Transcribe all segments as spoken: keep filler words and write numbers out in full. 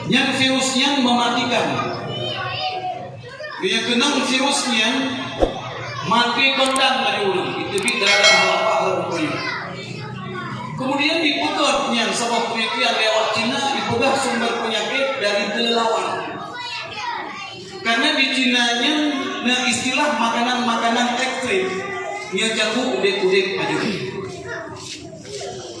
Nyan virus nyan mematikan. Nyang keunong virus nyan maté kontan laju ureueng, jiteubiet darah-darah lapah lam tuboh. Kemudian dipeugah nyan saboh penelitian lé awak Cina, dipeugah sumber penyakit dari kelelawar. Karena di Cina nyan na istilah makanan-makanan ekstrim, nyang ganggu udeb-udeb pajoh.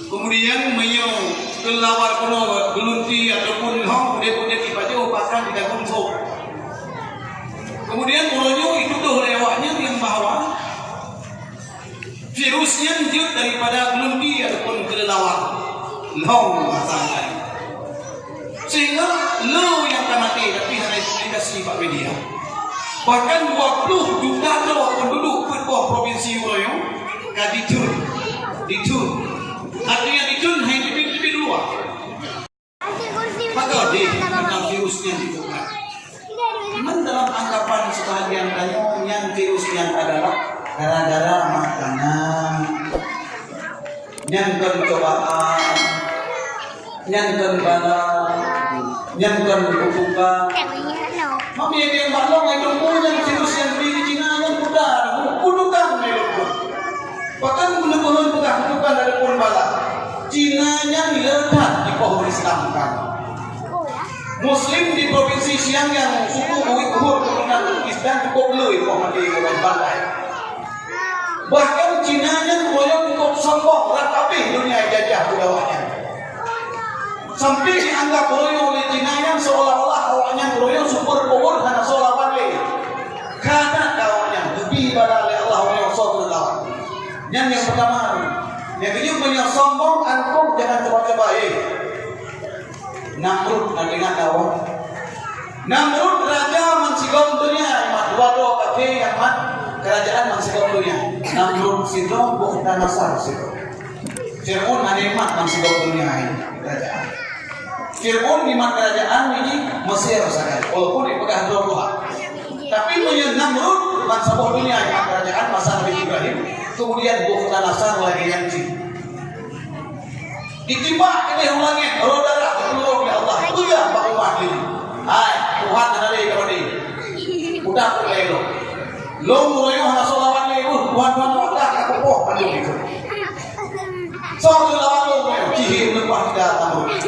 Kemudian meunyoe kelelawar keunoe geulunti ataupun lhong udeb-udeb di pajoh, bahkan di dagon sop. Kemudian uroe nyoe jitudoh lé awak nyan nyang bahwa virus nyan jeuet daripada geulunti ataupun kelelawar. Lhong bahasa laén. Sehingga le nyang ka maté tapi hana dipublikasi bak media. Bahkan dua ploh juta droe penduduk peuet boh provinsi uroe nyoe ka ditheun. Ditheun. Artinya ditheun hai teubiet-teubiet luwa. Maka deh, karena virus nyan dibuka. Cuman dalam anggapan sebahagian tanyoe, nyan virus nyan adalah gara-gara makanan. Nyan kon cobaan, nyan kon bala, nyan kon kutukan. Mami ada yang balong itu pun yang virus yang di Cina yang muda, kutukan ni lho. Bahkan guna-guna peugah kutukan ada pun bala. Cina nyan le that di pohon Islam kan. Muslim di provinsi Xinjiang, suku Uighur keturunan Islam cukup le poh maté ureueng bantai. Bahkan Cina nyan uroe nyoe cukup sombong, rab habéh donya jajah keu awaknyan. Sampai dianggap uroe nyoe lé Cina nyan seolah-olah awaknyan uroe nyoe super power hana soe lawan lé. Kana ka awaknyan geubi bala lé Allah uroe nyoe soe keu lawan. Nyan nyang pertama. Nyang keujeuet meunyoe sombong antum jangan coba-coba, eh. Namrud na ingat dah, oh. Namrud raja bansigom dunia, mat dua droe kafé nyang mat kerajaan bansigom dunia. Namrud sidroe, Bukhtanasar sidroe. Fir'aun hana mat bansigom dunia ini kerajaan. Fir'aun dimat kerajaan ini Mesir sagai, walaupun dipeugah droe tuha. Tapi meunyoe Namrud bansaboh dunia mat kerajaan masa Nabi Ibrahim, kemudian Bukhtanasar lagèe nyan cit. Ditimbak keudeh u langèt, roh darah geupeulurong lé Allah. Peugah bak umat lé, "Hai, Tuhan hana lé kamoe. Udah peugah lé lôn. Lôn meunyoe hana soe lawan lé, uh, Tuhan-Tuhan Allah ka kupoh mandum itu." Soe keu lawan lôn, cihé leupah tidak kamoe.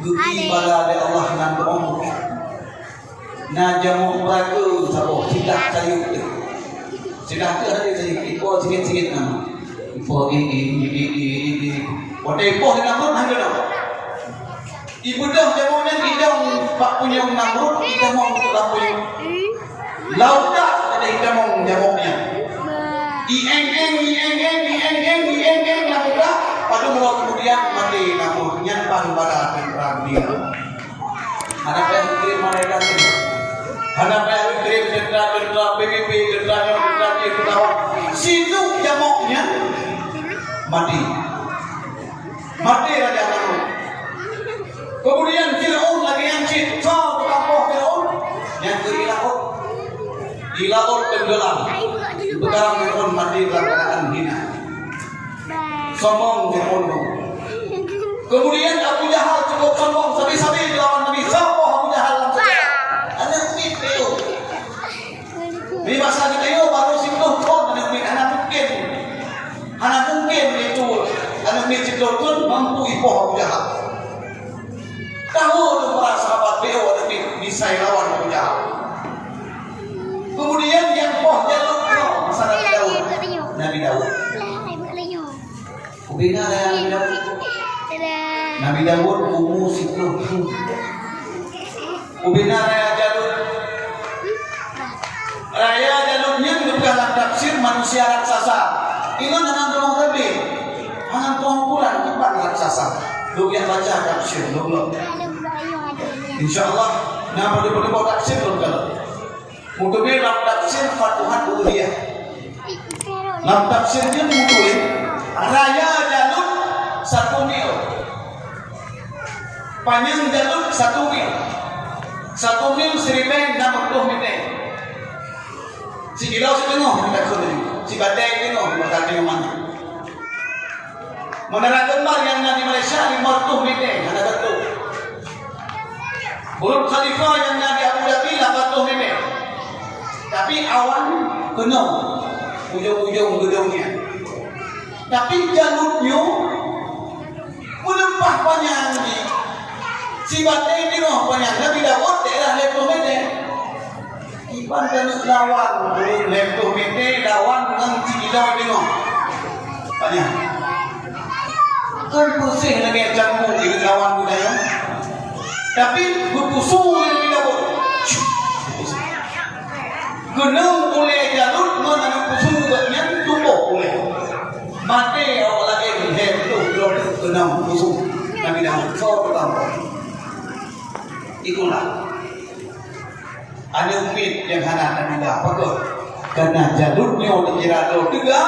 Geubi bala lé Allah nan beu'ong. Na jamok beuraka saboh, sidah sayup teuh. Sidah teuh ada sayup, ipo singit-singit nama. Ipo, i, i, i. Watèe ipo di Namrud hana lom. Ibeudôh jamok nyan idong bak punyueng Namrud, itamong lam punyueng. Lautak ada itamong jamok nyan. Ieng-eng, ieng-eng, ieng-eng, ieng-eng, lam udah, padum uroe kemudian maté Namrud. Nyan ban bala teuntara dunia. Hana payah kirim malaikat tu. Hana payah kirim tentara-tentara P B B, tentara nyoe, tentara jih, tentara. Sidroe jamok nyan mati. Mati Raja Namrud. Kemudian Fir'aun lagèe nyan cit, soe tukang poh Fir'aun? Nyang keu di laôt. Di laôt tenggelam. Tenggelam Fir'aun mati dalam keadaan hina. Sombong Fir'aun tu. Kemudian Abu Jahal cukup sombong, sabe-sabe dilawan Nabi. Soe Abu Jahal lam sejarah? Aneuk miet teuh. Di masa geutanyoe baru siplôh thon aneuk miet, hana mungkin. Hana mungkin itu aneuk miet siplôh thon mampu ipoh Abu Jahal. Tahu tu para sahabat beliau aneuk miet bisa lawan Abu Jahal. Kemudian nyang poh Jalut nyoe masa Nabi Daud. Nabi Daud. Ubena Raya Nabi Daud. Nabi Daud umu siplôh thon. Ubena Raya Jalut. Raya Jalut nyan geupeugah lam tafsir manusia raksasa. Ingat hana tuang tafsir. Hana tuang Quran, kiban raksasa. Lôn jak baca tafsir, lôn, lôn. Insya Allah, na padum-padum tafsir lôn kalon. Meuteumé lam tafsir Futuhat Uluhiyah. Lam tafsir nyan meutuléh, raya Jalut satu mil. Panyang Jalut satu mil. Satu mil siribèe nam reutôh meter. Sikilo siteungoh meter. Sibatèe siteungoh meter. Menara Kembar nyang na di Malaysia lima reutôh meter, hana teutup. Burj Khalifa nyang na di Abu Dhabi lapan reutôh meter. Tapi awan keunong ujong-ujong geudong nyan. Tapi Jalut nyoe meuleumpah panyang jih. Sibatée teungoh panyang Nabi Daud daerah lhée reutôh meter. Iban taneuk lawan ureuëng lhée reutôh meter lawan ngon sikilo teungoh panyang. Kon peuséh lagée canggu jih lawan budaya. Tapi geupusu lé Nabi Daud. Keunong ulée Jalut ngon aneuk pusu geuh nyan tuboh ulée. Maté awak laén lhée reutôh droe keunong pusu Nabi Daud. Soe teutamong? Itulah. Aneuk miet nyang hana teuga, pakon? Karena Jalut nyoe dikira droe teuga,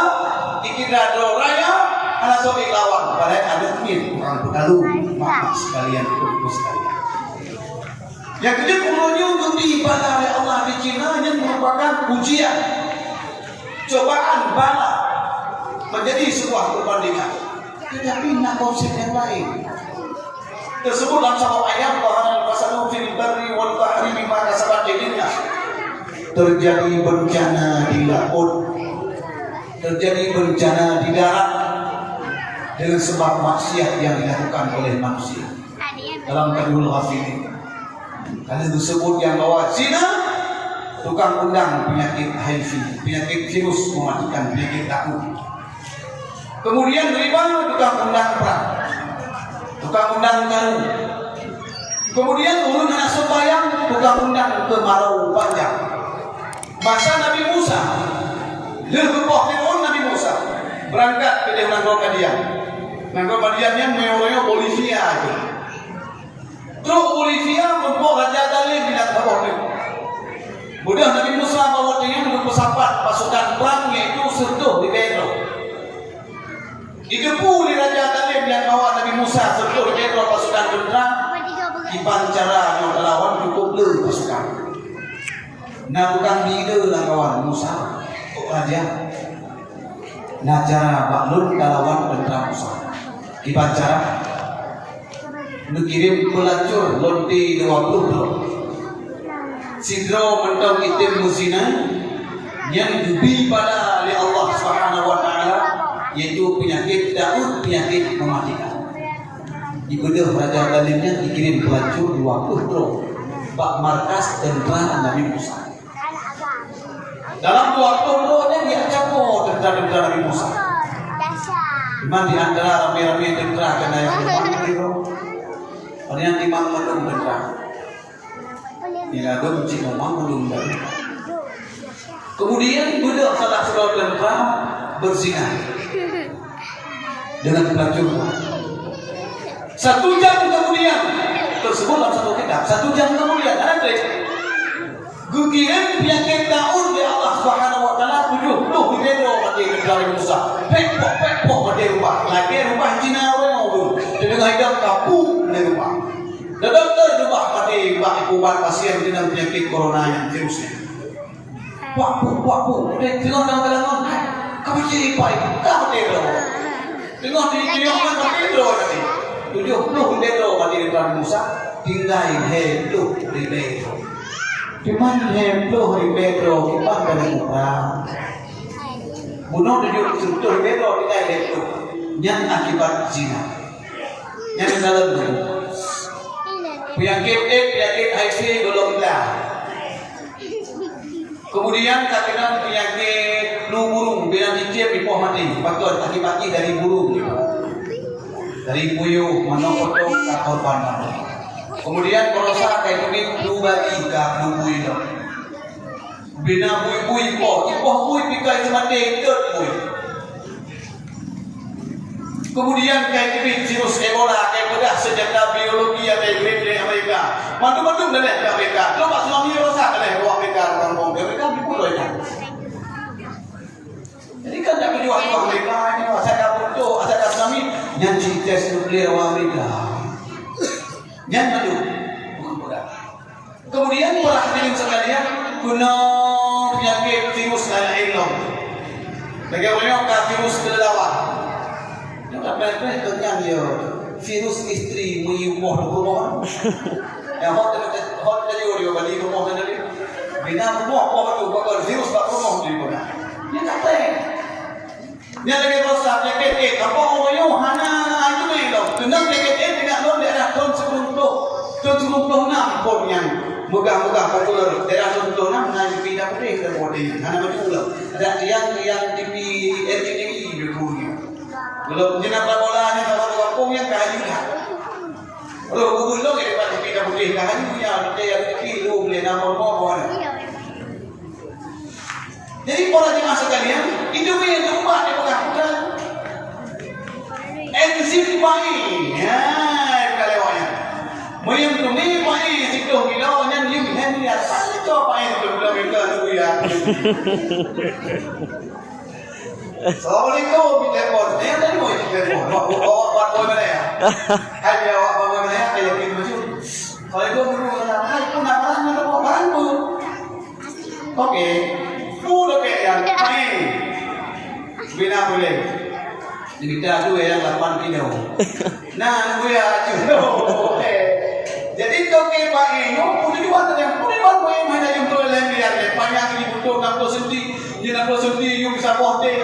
dikira droe raya, hana soe lawan, padahai aneuk miet ureuëng peukalu, maaf sekalian, Teungku sekalian. Nyang keujeuet uroe nyoe geubri bala lé Allah di Cina nyan merupakan ujian, cobaan, bala, menjadi sebuah perbandingan. Tetapi na konsep nyang laén. Teusebut lam saboh ayat, "Dhahara al-fasadu fil barri wal bahri bima kasabat aydin nas." Terjadi bencana di laut, terjadi bencana di darat dengan sebab maksiat yang dilakukan oleh manusia. Dalam Tanbihul Ghafilin, ka lheueh geuseubut nyang bahwa zina tukang undang penyakit H I V, penyakit virus mematikan, penyakit takut. Kemudian riba tukang undang prang, tukang undang karu. Kemudian ureuëng hana sembahyang tukang undang keumarau panjang. Masa Nabi Musa, lheueh geupoh Firaun Nabi Musa, beurangkat keudeh nanggroe Madian. Nanggroe Madian nyan meunyoe Bolivia itu. Trok Bolivia meupoh raja zalim di lam saboh nyoe. Beudôh Nabi Musa bahwa dengan geupeusapat pasukan perang, yaitu seutoh di Pedro. Diteupeu lé raja zalim nyang bawa Nabi Musa seutoh di Pedro pasukan teuntara, kiban cara nyoe talawan cukup le pasukan. Na tukang dide lam kawan Musa, "Oh raja, na cara bak lôn talawan teuntara Musa." Kiban cara? Neukirém peulacur lonte dua ploh droe. Sidroe mantong item meuzina nyang geubri bala lé Allah Subhanahu wa Taala, yaitu peunyakét daud, peunyakét meumatikan. Dibeudôh raja zalim nyan dikirém peulacur dua ploh droe bak markas teuntara Nabi Musa. Dalam dua ploh droe nyan jak capo teuntara-teuntara Nabi Musa. Iman di antara ramé-ramé teuntara keunan nyang iman keudroe. Padahai nyang iman mandum teuntara. Di ladôm cit memang mandum teuntara. Kemudian beudôh salah sidroe teuntara beuzina dengan peulacur. Satu jam kemudian, teusebut lam satu kitab, satu jam kemudian, hana treb. Geukirém peunyakét daud lé Allah Subhanahu wa Taala, tujoh ploh ribée droe maté keu Nabi Musa. Pek poh, pek poh maté rubah. Lagée rubah Cina ureuëng ureuëng. Teudeungoe idong kapu maté rubah. Dokto rubah maté bak ubat pasien deungon peunyakét corona nyan, virus nyan. Puak puak, puak puak. Udah tengok dalam kalangan. Ka maté ipai, ka maté droe. Teungoh jiteunyok ngon maté droe tadi. Tujoh ploh ribée droe maté di Nabi Musa, tinggai lhée ploh ribée droe. Cuman lhée ploh ribée droe kiban dari Musa. Bunoe tujoh ploh ribée droe tinggai lhée ploh. Nyan akibat zina. Nyan dalam tu. Penyakit AIDS, penyakit H I V golom dah. Kemudian ka keunong peunyakét flu burung, binatang cicém ipoh maté, pakon akibat jih dari burung. Dari puyuh, manok potong ka korban maté. Kemudian baroesa ka teubiet flu babi ka flu bui lom. Bina bui-bui ipoh, ipoh bui pikai seumaté, itot bui. Kemudian kai teubiet virus Ebola, kai peudah senjata biologi, kai teubiet dari Amerika. Mandum-mandum daleh dari Amerika. Coba tsunami rasa daleh dari Amerika, orang ngomong dari Amerika, di pulau nyan. Jadi kan tak tujuan tu Amerika ni, asal dah putus, asal dah tsunami, nyan cit tes nuklir orang Amerika. Nyan mandum. Bukan peudah. Kemudian, para hadirin sekalian, guna penyakit virus lain-lain lom. Lagée ureuëng ka virus keuleuwa. Nyang ka preh-preh tu nyan yo, virus istri meuyueboh dua puluh orang. Nyang hot, hot tajak di bali rumoh tadi. Bina rumoh, poh tu, pakon virus bak rumoh tu pun. Nyan katai. Nyan lagèe basa, penyakit AIDS, apa orang nyoe hana itu ni lom. Kena penyakit AIDS ingat lom daerah tahun sembilan puluh, tahun sembilan puluh enam pun yang megah-megah populer. Daerah sembilan puluh enam na di Pidang Putih dan Putih. Hana maju lom. Ada yang, yang T V R C T V dia punya. Kalau jenap bola ni, kalau kampung yang kayu dah. Roh gubernur di depan Pidang Putih dah hayu nya, dia yang rezeki lu boleh nama rumah. Jadi para jemaah sekalian, itu yang diubah di pegang putra. Enzim pai, ya, bukan lewatnya. Muyum tumi pai, situ kilo nyan yum hen ya, paling tu pai tu kilo kita tu ya. Assalamualaikum, di telepon. Dia tadi mau di telepon. Awak, awak, awak, awak mana ya? Hai, dia awak, awak mana ya? Kayak gitu macam. Assalamualaikum, guru. Hai, pun nak barang, nak bawa barang pun. Oke. Pun oke ya. Hai. Bina boleh. Jadi kita tu yang lapan kilo. Nah, buya aju. Jadi toke pae nyoe, peutujuan tadi, peutujuan pae mana jumpa lain biar dia panjang di butuh enam puluh senti, di enam puluh senti, yum saboh teh,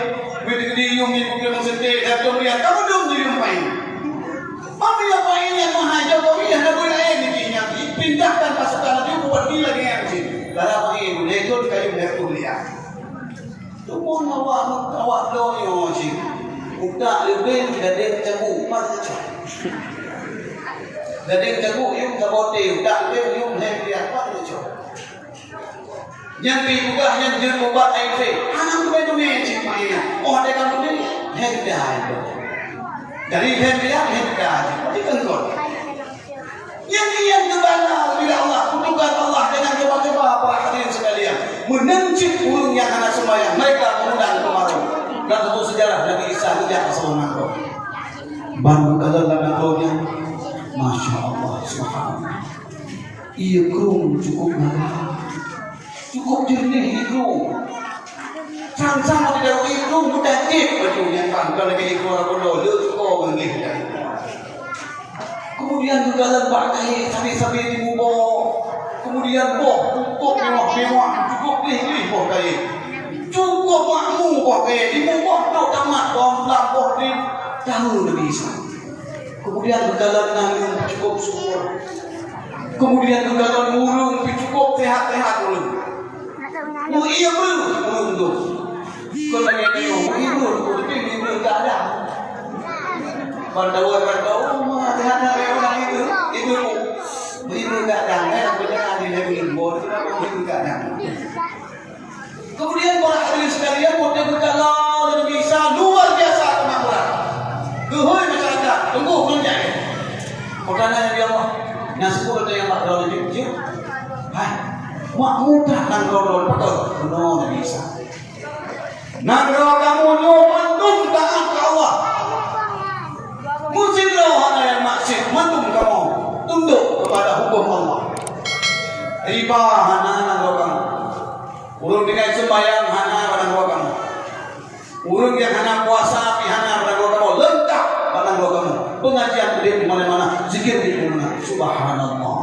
gede-gede yum di butuh enam senti, dan tu dia kamu dum di yum pae. Tapi ya pae yang mahal jauh kau iya nak boleh lain ni, yang dipindahkan pasukan laju buat dia lagi yang sini. Dalam pae boleh tu kayu dari kuliah. Cuma awak, awak bloe nyoe cit. Utak leubeh gadeng cabuk pat cok. Gadeng cabuk yum saboh teh, utak leubeh yum lhèe biar pat cok. Nyan pi peugah nyan jeuet ubat air teh. Hana teumé-teumé cit main. Oh, ada kamu ni, lhèe biar. Dari lhèe biar, lhèe biar. Jadi kan kau. Nyang nyan geubala lé Allah, kutukan Allah deungon coba-coba para hadirin sekalian. Meunan cit ureueng nyang hana seumayang, mereka mengundang kemarau. Dan satu sejarah Nabi Isa geujak masa nanggroe. Ban geukalon lam nanggroe nyan, masya Allah, subhanallah. Ié krueng cukup ngeri. Cukup jernih igrung. Sang-sang di dalam igrung mudah jih baju nyang bang, kalau lagi igrung aku dulu, cukup jernih dah. Kemudian geukalon bak kayèe sabe-sabe dimuboh. Kemudian boh cukup mewah-mewah, cukup gleh-gleh boh kayèe. Cukup makmu boh kayèe, dimuboh trok tamat boh plam boh di tahu Nabi Isa. Kemudian geukalon nanggroe cukup subur. Kemudian geukalon ureueng pih cukup sehat-sehat ureueng. Meuié beuh ureueng tu. Kon lagèe nyoe, meuié beuh, tapi meuié beuh keadaan. Ban tawa, ban tawa, oh, ma, sehat-sehat ureueng itu, itu. Meuié beuh keadaan, eh, beuna di negeri, meuié beuh keadaan. Kemudian para hadirin sekalian, watèe geukalon Nabi Isa luar biasa keumakmuran. Geuhôi masyarakat, teungku meunyoe. Kota Nabi Allah, na sepuluh teuh nyang bak droe jeuet, jeuet. Hai, makmu that nanggroe droe, beutôi. Bunoe Nabi Isa. Nanggroe kamoe nyoe mandum taat keu Allah. Meusidroe hana nyang maksiat, mandum kamoe tunduk kepada hukum Allah. Riba hana nanggroe kamoe. Ureueng tinggai sumbayang hana bak nanggroe kamoe. Ureueng nyang hana puasa pih hana bak nanggroe kamoe, leungkap bak nanggroe kamoe. Pengajian udép di mana-mana, zikir di mana-mana. Subhanallah.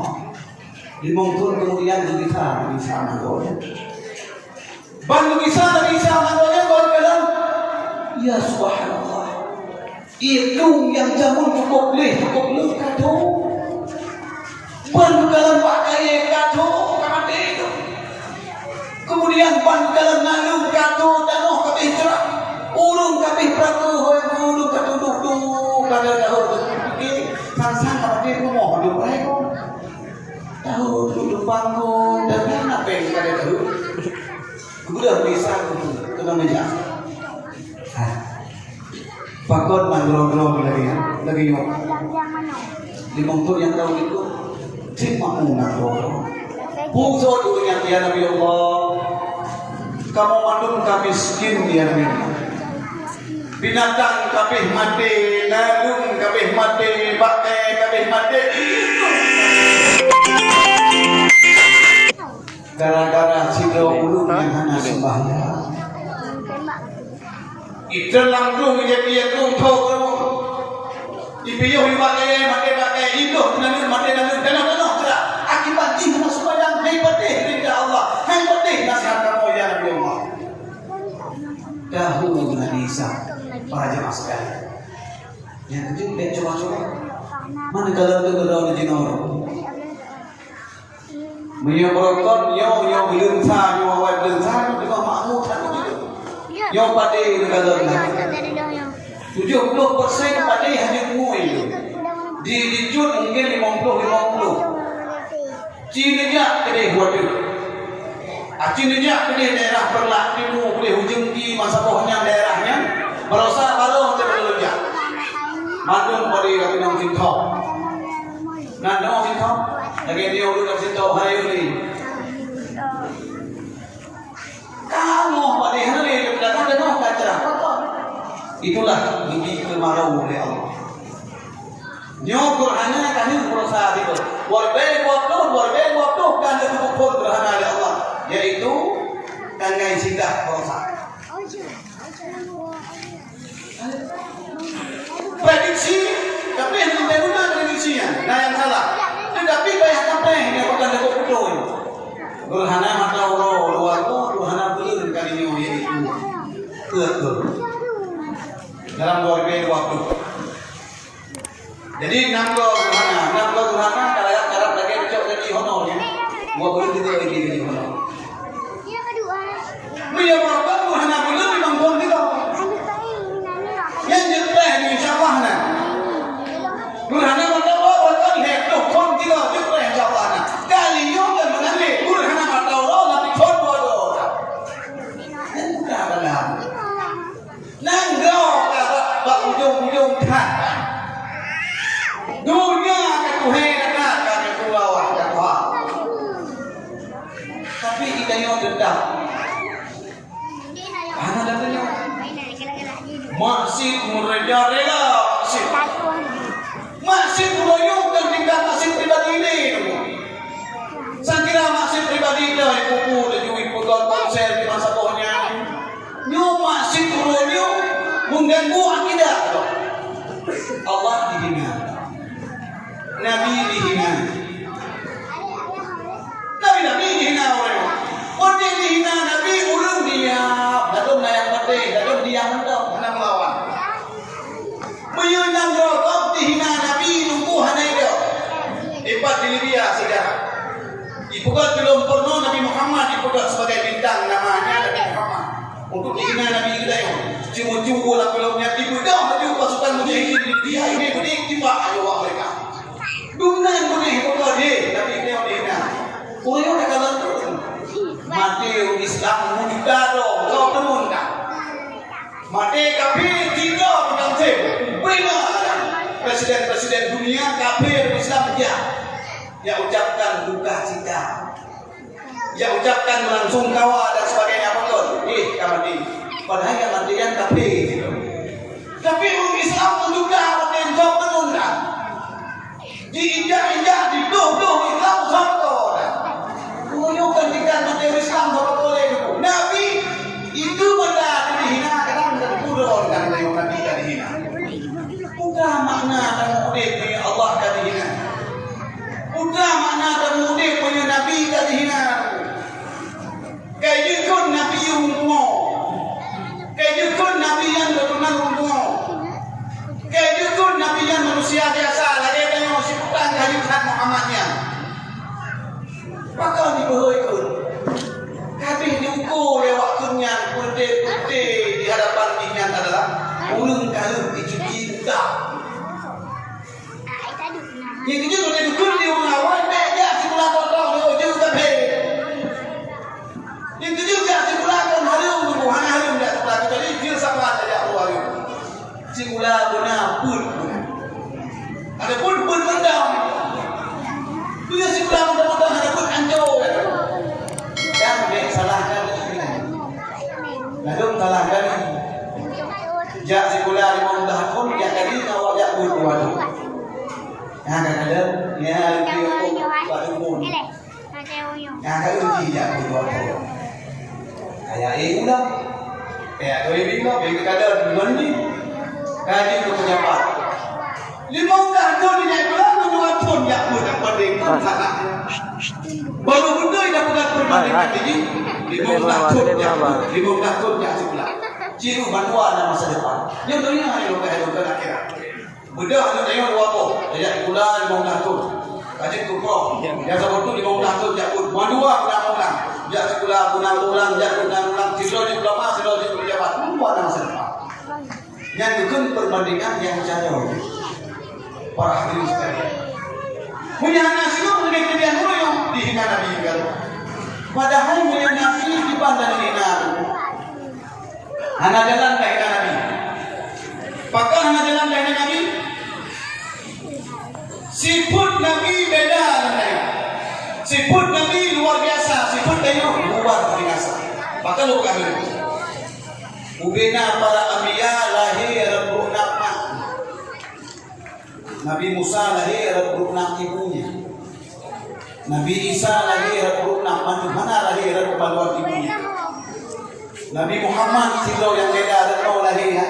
Limong thon kemudian geugisa, geugisa nanggroe nyan. Ban geugisa Nabi Isa nanggroe nyan baru kalon. Ya subhanallah. Igrung nyang jameun cukup gleh, cukup gleh ka tho. Ban geukalon bak kayèe ka tho, ka maté tho. Kemudian ban geukalon nanggroe ka tho, tanoh ka abéh crah. Ureueng ka abéh peurangkeu, hôi ureueng ka tuduh tu, ka ada tahu tu. Oke, sang-sang ka maté rumoh tu, baik kok. Tahu tu, tu panggung, dan apa yang ka ada tahu. Geudah bisa tu, tu namanya. Ah. Pakon mandrom-drom lagèe nyan, lagèe nyoe. Limong thon nyang ka u likot, cit makmu nanggroe. Peue soe ureueng nyan, ya Nabi Allah? Kamoe mandum ka miskin, ya Nabi Allah. Binatang ka abéh maté, naleueng ka abéh maté, bak-e ka abéh maté. Gara-gara sidroe ureueng nyang hana sembahyang. Iteulang tu meujadi aku tho tu. Ipiôh iba kaya maté bak kaya, idoh nanggroe maté nanggroe, tanoh-tanoh sira. Nyang keujeuet bèk cuba-cuba. Meunan kalau teu keudroe jinoe. Meunyoe beurokon, nyoe, nyoe beuleuen sa, nyoe awai beuleuen sa, nyoe teungoh makmur that. Nyoe padé neukalon na. Tujoh ploh persen padé hana ngui. Di, di cut mungkin limong ploh, limong ploh. Ci neujak keudeh watèe. Aci neujak keudeh daerah Peureulak Timu, keudeh Ujong Ti, masa boh nyan daerah nyan, baroesa barô teuh lôn jak. Mandum padé ka keunong sintong. Nan dong sintong? Lagèe nyoe ulôn sintong hai ulôn. Kamoe padé hana lé, dah, dah, dah, dah, dah, dah. Itulah geubri keumarô lé Allah. Nyoe Qur'an ka lheueh baroesa sigoe. Dua ribèe dua ploh, dua ribèe dua ploh ka lheueh geupeuphon Qur'an lé Allah, yaitu tanggai sidah baroesa. Prediksi, tapi hana guna prediksi nyan, na nyang salah. Teutapi payah kapreh nyan bukan takot beutôi. Gerhana mata uroe, luwa tu, gerhana buleuen kali nyoe, yaitu beutôi. Dalam dua ribèe dua ploh. Jadi, nam goe gerhana, nam goe gerhana, ka rayat karab lagèe cok gaji honor nyan. Dua puluh tiga gaji, gaji honor. Meunyoe beurokon hana buleuen limong thon tiga. Nyan jeuet preh nyoe, insya Allah na. Gerhana mata uroe beurokon lhèe ploh thon tiga jeuet preh, insya Allah na. Kali nyoe kan meunan lé, gerhana mata uroe lam thon dua dua. Nyan mudah bala. Nanggroe ka bak ujong-ujong that. Donya ka tuhe that, ka tuha, ka tuha. Tapi geutanyoe deundam. Hana deundam. Maksiet meurajalela maksiet. Maksiet uroe nyoe bukan tingkat maksiet pribadi lé. Sangkira maksiet pribadi nyoe ipupu laju ipeugöt ponsel di masa boh nyan. Nyoe maksiet uroe nyoe mengganggu akidah. Allah dihina. Nabi dihina. Nabi-nabi dihina uroe nyoe. Watèe dihina Nabi, ureueng diam. Ladôm na nyang patéh, ladôm diam mantong, hana meulawan. Meunyoe nanggroe gob dihina Nabi, teungku hana idong. Ipat di Libya sejarah. Ipeugöt di lôn peurunoe Nabi Muhammad, ipeugöt sebagai bintang, namanya Nabi Muhammad. Untuk dihina Nabi geutanyoe. Cuma-cuma lam filem nyan, ibeudôh laju pasukan mujahidin di Libya ini beudôh tembak ayo awak mereka. Dumnan beudôh ipeugöt, "Hei, Nabi geutanyoe dihina." Ureueng nyoe ka lôn turun. Maté ureueng Islam muda dong, gob turun dah. Maté kafé tiga bintang sim. Bina presiden-presiden dunia kafir Islam dia. Ya ucapkan duka cita. Ya ucapkan langsung kawa dan sebagainya, betul. Eh, ka maté. Padahal yang maté yang kafir gitu. Tapi ureueng Islam pun juga maté, insya Allah, betul dah. Diinjak-injak, didoh-doh Islam saboh dah. Meunyoe kan tingkat maté Islam saboh lé nyoe. Nabi itu benda dihina, kadang tak pudon kan Nabi, Nabi ka dihina. Bukan makna kamu udép ni Allah ka dihina. Bukan makna kamu udép punya Nabi ka dihina. Kai jeuet kheun Nabi ureueng tuha. Kai jeuet kheun Nabi nyan geutunan ureueng tuha. Kai jeuet kheun Nabi nyan manusia biasa lagèe tanyoe siputan ka jeuet that Muhammad nyan. Pakon jibeuhôi kheun? Ka habéh diuko lé awak kheun nyan peureute-peureute di hadapan jih nyan adalah ureueng ka lheueh jicuci muka. Nyang keujeuet lôn dukun di ureueng awai, bèk jak sikula toh-toh lé ujong sabe. Nyang keujeuet jak sikula kon hareuem, hana hareuem jak sikula, kecuali filsafat jak ureueng hareuem. Sikula beuna peuet beuna. Ada pun peuet mantong. Bila sikula mantong-mantong ada pun ancô. Dan bèk salahkan. Lalu salahkan. Jak sikula limong belas thon, jak kali awak jak peuet dua thon. Nah, kadang-kadang, ya, lebih bak dukun. Nah, kalau uji jak peuet dua thon. Kayak, eh, ulang. Kayak, eh, bingung, eh, kadang, bingung ni. Kaji ke pejabat. Limong belas thon, jak peuet dua thon, jak peuet, jak peuet, jak peuet, sana. Baru beutôi dah peugah perbandingan ini. Limong belas thon, jak peuet, limong belas thon, jak sikula. Ciri bandua na masa depan. Nyoe dunia, nyoe bukan, bukan akhirat. Beudôh aneuk tanyoe dua boh, tajak sikula limong blah thon. Ka jeuet keu prof, nyang saboh teuk limong blah thon jak buet, mandua bulan-bulan. Jak sikula bulan-bulan, jak bulan-bulan, sidroe jeuet ulama, sidroe jeuet pejabat. Mandua na masa depan. Nyan geukheun perbandingan nyang jauh. Para hadirin sekalian. Meunyoe hana sidroe, meunyoe keubian ureueng dihina Nabi kan. Padahai meunyoe Nabi dipandang hina, hana jalan ka hina Nabi. Pakon hana jalan ka hina Nabi? Sifeuet Nabi beda ngon tanyoe. Sifeuet Nabi luar biasa, sifeuet tanyoe luar biasa. Pakon luar biasa? Ubena para anbiya lahé rot brok na mak. Nabi Musa lahé rot brok na ibunya. Nabi Isa lahé rot brok na mandum, hana lahé rot keumaluan ibunya. Nabi Muhammad sidroe nyang beda rot nyoe lahé, ha.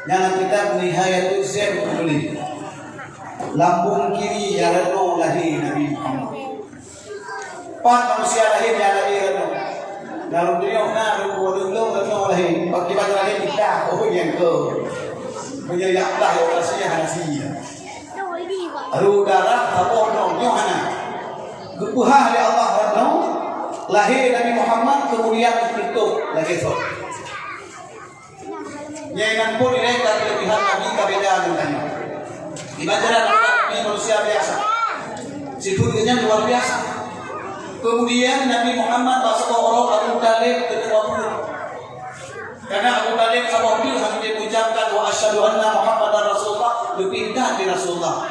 Nyang kitab Nihayatul Zain geutuléh. Lambung kiri nyang rot nyoe lahé Nabi Muhammad. Pat manusia lahé nyang lahé rot nyoe. Dalam dunia na rot nyoe lahé. Bak kiban lahé kita, oh, nyang ke. Meunyoe yak lah, ya, operasi hana si. Aduh, darah saboh nyoe, nyoe hana. Geupeuhah lé Allah rot nyoe, lahé Nabi Muhammad, kemudian geutôp lagèe soe. Nyan nan pun ilèe ka keulebihan Nabi ka beda ngon tanyoe. Ibarat Nabi manusia biasa. Sifeuet geuh nyan luar biasa. Kemudian Nabi Muhammad bak saboh uroe Abu Thalib keuneuk wafeuet. Karena Abu Thalib saboh teuk hana jiucapkan, "Wa asyhadu anna Muhammadar Rasulullah," leubeh that di Rasulullah.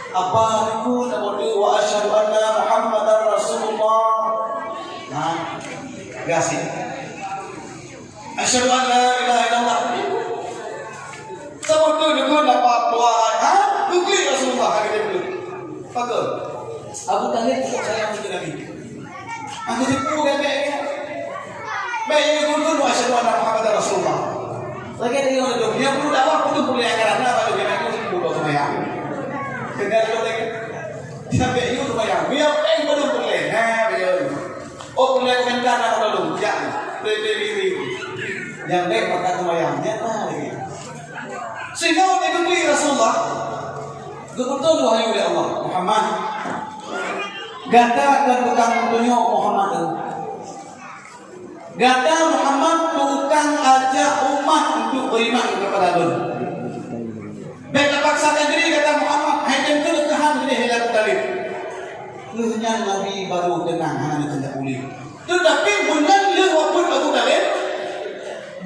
Apa aku saboh teuk, "Wa asyhadu anna Muhammadar Rasulullah." Nah, gasik. "Asyhadu an la ilaha illallah." Saboh teuk dukun dapat dua, ha? Duklik Rasulullah hari itu. Pakon? Abu Thalib cukup sayang keu Nabi. Aku tipu bèk-bèk. Bèk ikut tu, "Asyhadu anna Muhammadar Rasulullah." Lagèe tadi ureueng tu, dia perlu dakwah, perlu kuliah karena apa tu, dia tu perlu sembahyang. Kena tu lagi. Sampai itu sembahyang. Dia pun perlu kuliah. Nah, dia. Oh, kuliah komentar nak perlu. Ya. Beri, beri, beri. Yang baik maka sembahyang. Nyata lagi. Sehingga waktu itu Rasulullah, geupeutron wahyu dari Allah, "Muhammad, gata akan tukang tunjuk Muhammad tu. Gata Muhammad tukang ajak umat untuk beriman kepada Lôn. Bèk tapaksakan diri," kata Muhammad, "hai tem keu keuhan diri hilang talib." Lheueh nyan Nabi baru teunang hana keuneuk puléh. Tetapi meunan lheueh wafeuet Abu Thalib,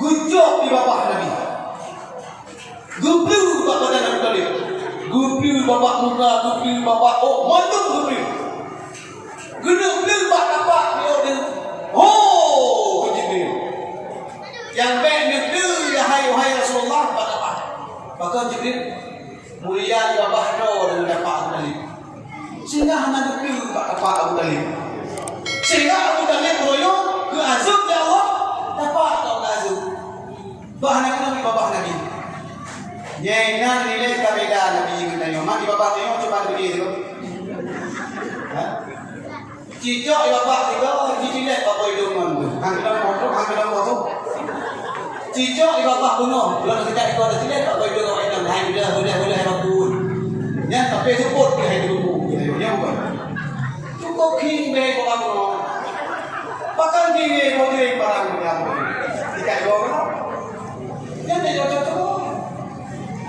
geujok di babah Nabi. Geubleue bak badan Abu Thalib. Geubleue bak muka, geubleue bak ôk, mandum geubleue. Geuneuk bleue bak tapak beliau ni. Ho! Kheun Jibril. Nyang bèk neubleue, ya hai, wahai Rasulullah, bak tapak. Pakon Jibril? Mulia babah droe deungon tapak Abu Thalib. Sehingga hana geubleue bak tapak Abu Thalib. Sehingga Abu Thalib meuruyueng geuazeueb lé Allah, tapak Allah geuazeueb. Bah na keunoe babah Nabi. Nyan na nilai ka beda Nabi ngon tanyoe. Mak di babah tanyoe cuba gede tu. Ha? Cicok di babah tiga, jicilek bak boh idong ngon tu. Hang keunoe boh tu, hang keunoe boh tu. Cicok di babah bunoe, bunoe sejak itu ada cilek bak boh idong awak inong. Hai, udah, udah, udah, hai, bakun. Nyan tapi sebut dia hai tu. Nyan bukan. Cukup king bèk kok kamoe. Pakon king bèk kok king barang kamoe. Ikat dua orang. Nyan dia cocok tu.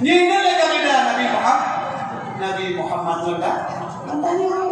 Nyan dia kata Nabi Muhammad. Nabi Muhammad tu dah. Tanya.